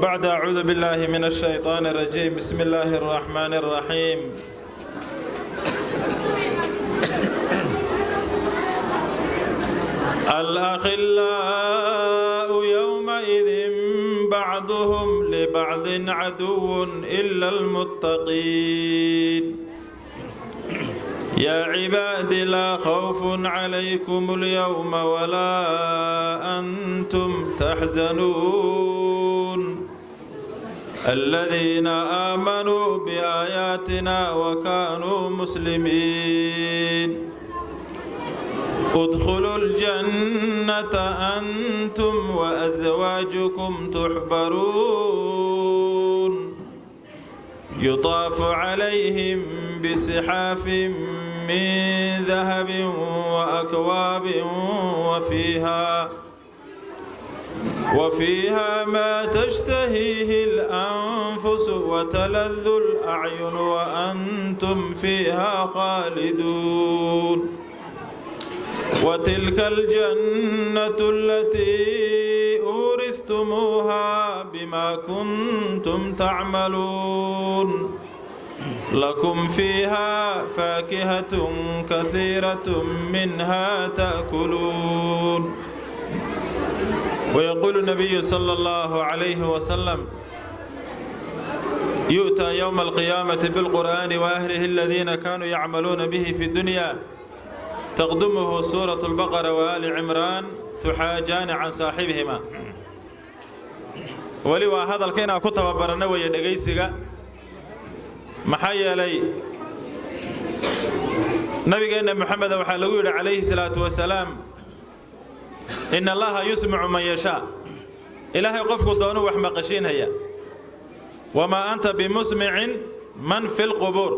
بعد أعوذ بالله من الشيطان الرجيم بسم الله الرحمن الرحيم الأخلاء يومئذ بعضهم لبعض عدو إلا المتقين يا عباد لا خوف عليكم اليوم ولا أنتم تحزنون الذين آمنوا بآياتنا وكانوا مسلمين ادخلوا الجنة أنتم وأزواجكم تحبرون يطاف عليهم بسحاف من ذهب وأكواب وفيها ما تشتهيه الأنفس وتلذ الأعين وأنتم فيها خالدون وتلك الجنة التي أورثتموها بما كنتم تعملون لكم فيها فاكهة كثيرة منها تأكلون ويقول النبي صلى الله عليه وسلم يؤتى يوم القيامة بالقرآن وأهله الذين كانوا يعملون به في الدنيا تقدمه سورة البقرة وآل عمران تحاجان عن صاحبهما weli waa hadalka inaan ku tababaranno weeye dhegaysiga maxaa yeelay nabigeenna moxameda waxaa lagu yidhi calayhi salaatu wasalaam in allaha yusmicu man yashaa ilaahay qofku doonuu wax maqashiinhaya wamaa anta bimusmicin man fi lqubuur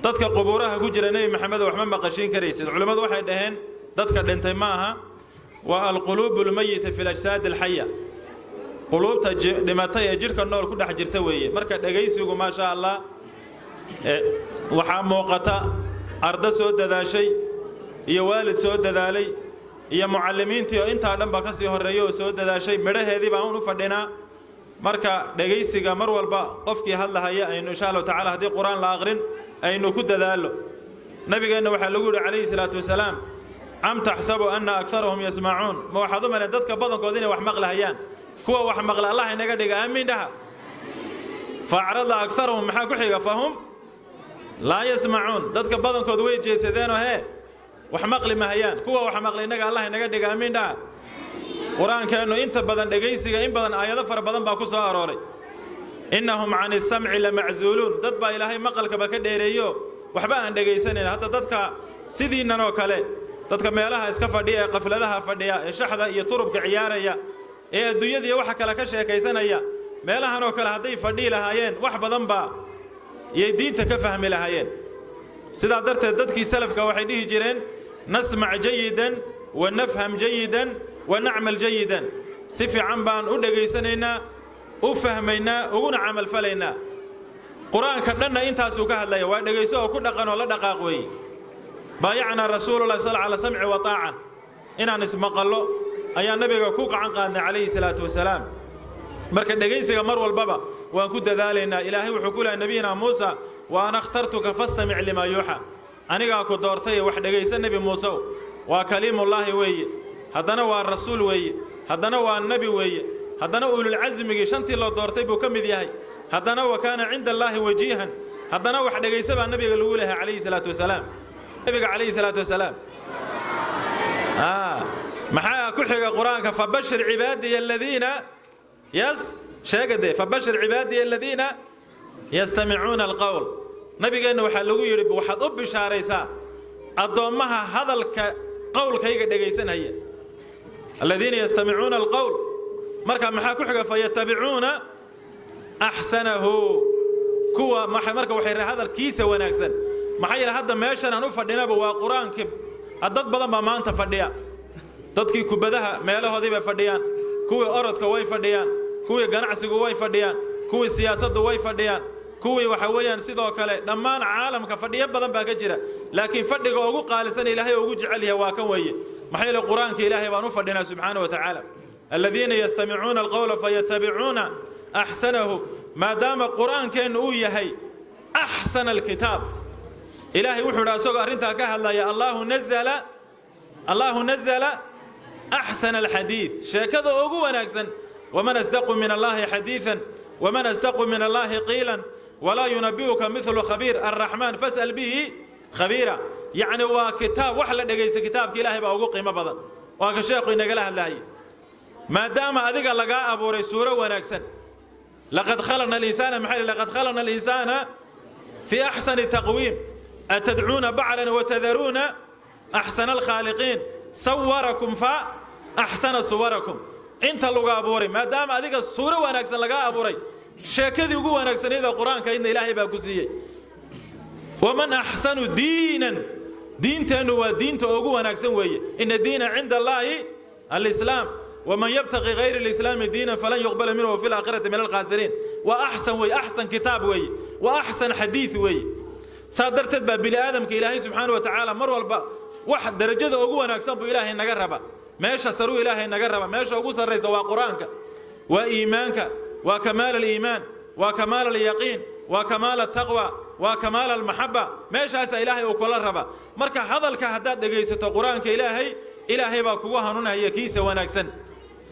dadka qubuuraha ku jira nebi maxamedo wax ma maqashiin karaysid culimmadu waxay dhaheen dadka dhintay ma aha waa alquluubu almayita fi lajsaadi alxaya quluubta dhimatay ee jidhka nool ku dhex jirta weeye marka dhegaysigu maasha allah waxaa muuqata ardo soo dadaashay iyo waalid soo dadaalay iyo mucallimiintii oo intaa dhanba ka sii horreeya oo soo dadaashay midhaheedii baan un u fadhinaa marka dhegaysiga mar walba qofkii hadlahaya aynu insha allahu tacala haddii qur-aan la aqrin aynu ku dadaallo nabigeenna waxaa lagu yidhi calayhi salaatu wasalaam am taxsabu anna akharahum yasmacuun ma waxaad u maleen dadka badankood inay wax maqlahayaan kuwa wax maqla allah inaga dhiga aamiin dhaha faacrada akharahum maxaa ku xiga fahum laa yasmacuun dadka badankood way jeesadeenoo hee wax maqli mahayaan kuwa wax maqla innaga allah inaga dhiga aamiin dhaha qur-aankeennu inta badan dhegaysiga in badan aayado fara badan baa ku soo arooray innahum can isamci lamaczuuluun dad baa ilaahay maqalkaba ka dheereeyo waxba aan dhegaysanayn hadda dadka sidiinnan oo kale dadka meelaha iska fadhiya ee qafladaha fadhiya ee shaxda iyo turubka ciyaaraya ee adduunyadiiyo waxa kale ka sheekaysanaya meelahan oo kale hadday fadhiyi lahaayeen wax badan baa yay diinta ka fahmi lahaayeen sidaa darteed dadkii salafka waxay dhihi jireen nasmac jayidan wa nafham jayidan wa nacmal jayidan si fiican baan u dhegaysanaynaa u fahmaynaa uguna camalfalaynaa qur-aanka dhanna intaasuu ka hadlaya waa dhegayso oo ku dhaqan oo la dhaqaaq weeye baayacnaa rasuululahi sal cala samci wa taaca inaan ismaqallo ayaa nabiga ku gacan qaadnay calayhi salaatu wasalaam marka dhegaysiga mar walbaba waan ku dadaalaynaa ilaahay wuxuu ku lehay nabiyina muusa wa ana akhtartuka fastamic limaa yuuxa anigaa ku doortay wax dhegaysa nebi muusew waa kaliimullaahi weeye haddana waa rasuul weeye haddana waa nebi weeye haddana ululcasmigii shantii loo doortay buu ka mid yahay haddana wa kaana cinda allaahi wajiihan haddana wax dhegaysa baa nabiga lagu lehay calayhi salaatu wasalaam nabiga calayhi salaatu wasalaam maxaa ku xiga qur-aanka fabashir cibaadiya aladiina yas sheega dee fabashir cibaadiya aladiina yastamicuuna alqowl nabigeenna waxaa lagu yidhi waxaad u bishaaraysaa addoommaha hadalka qowlkayga dhegaysanaya aladiina yastamicuuna alqowl marka maxaa ku xiga fayatabicuuna axsanahu kuwa marka waxay hadalkiisa wanaagsan maxaa yeele hadda meeshan aan u fadhinaba waa qur-aankii dad badan baa maanta fadhiya dadkii kubadaha meelahoodii bay fadhiyaan kuwii orodka way fadhiyaan kuwii ganacsigu way fadhiyaan kuwii siyaasaddu way fadhiyaan kuwii waxa weeyaan sidoo kale dhammaan caalamka fadhiyo badan baa ka jira laakiin fadhiga ugu qaalisan ilaahay ugu jecel yahay waa kan weeye maxaa yeele qur-aanka ilaahay baan u fadhinaa subxaana wa tacaala Aladiina yastamicuuna alqowla fayatabicuuna axsanahu. Maadaama Qur'aankeennu uu yahay axsana alkitaab, Ilaahay wuxuu idhi asagoo arrintaa ka hadlaya: Allahu nazala axsana alxadiid, sheekada ugu wanaagsan. Waman asdaqu min Allahi xadiidan, waman asdaqu min Allahi qiilan, walaa yunabi'uka mithlu khabiir, alraxmaan fas'al bihi khabiira. Yacni waa kitaab wax la dhegaysta, kitaabka Ilaahay baa ugu qiimo badan. Waa ka sheekhu inagala hadlaayay. Maadaama adiga lagaa abuuray suuro wanaagsan, laqad khalaqna alinsaana, maxay? Laqad khalaqna alinsaana fi axsani taqwiim, atadcuuna baclan watadaruuna axsana alkhaaliqiin, sawarakum fa axsana suwarakum. Inta lagu abuuray, maadaama adiga suuro wanaagsan lagaa abuuray, sheekadii ugu wanaagsaneyd ee Qur-aanka idna Ilaahay baa ku siiyey. Waman axsanu diinan, diinteennu waa diinta ugu wanaagsan weeye. Ina diina cinda Allaahi alislaam, waman yabtaqi gayra alislaami diinan falan yuqbala minhu wa fi laakhirati min alkhaasiriin. Waa axsan weeye, axsan kitaab weeye, waa axsan xadiid weeye. Saa darteed baa bini aadamka Ilaahay subxaana wa tacaala mar walba wax darajada ugu wanaagsan buu Ilaahay naga raba, meesha saruu Ilaahay naga raba. Meesha ugu sarraysa waa Qur-aanka, waa iimaanka, waa kamaal aliimaan, waa kamaal alyaqiin, waa kamaal altaqwa, waa kamaal almaxaba. Meeshaasaa Ilaahay uu kula raba. Marka hadalka haddaad dhegaysato Qur-aanka Ilaahay, Ilaahay baa kugu hanuunhaya kiisa wanaagsan,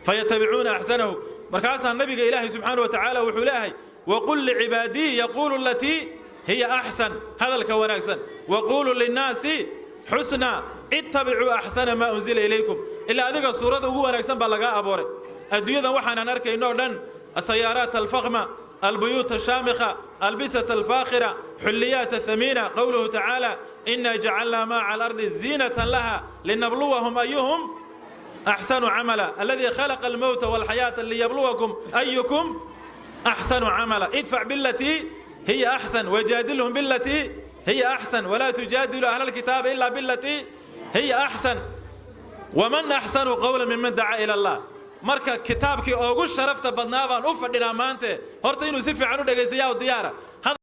fayatabicuuna axsanahu. Markaasaa nabiga Ilaahay subxaana wa tacaala wuxuu leeyahay: waqul licibaadii yaquulu alatii hiya axsan, hadalka wanaagsan, waquuluu linnaasi xusna, ittabicuu axsana maa unzila ilaykum. Ilaa adiga suurada ugu wanaagsan baa lagaa abuuray. Adduunyadan waxaanan arkayno o dhan, asayaaraat alfakhma, albuyuut ashaamikha, albisat alfaakhira, xulliyaat athamiina, qowluhu tacaala: inaa jacalnaa maa cala alardi ziinatan laha linabluwahum ayuhum axsanu camala, aladii khalaqa almowta walxayaata liyabluwakum ayukum axsanu camala, idfac bilatii hiya axsan wajaadilhum bilatii hiya axsan, walaa tujaadilu ahla alkitaabi ilaa bilatii hiya axsan, waman axsanu qowla miman dacaa ila Allah. Marka kitaabkii ugu sharafta badnaa baan u fadhinaa maante. Horta inuu si fiican u dhegaysta yaa diyaara?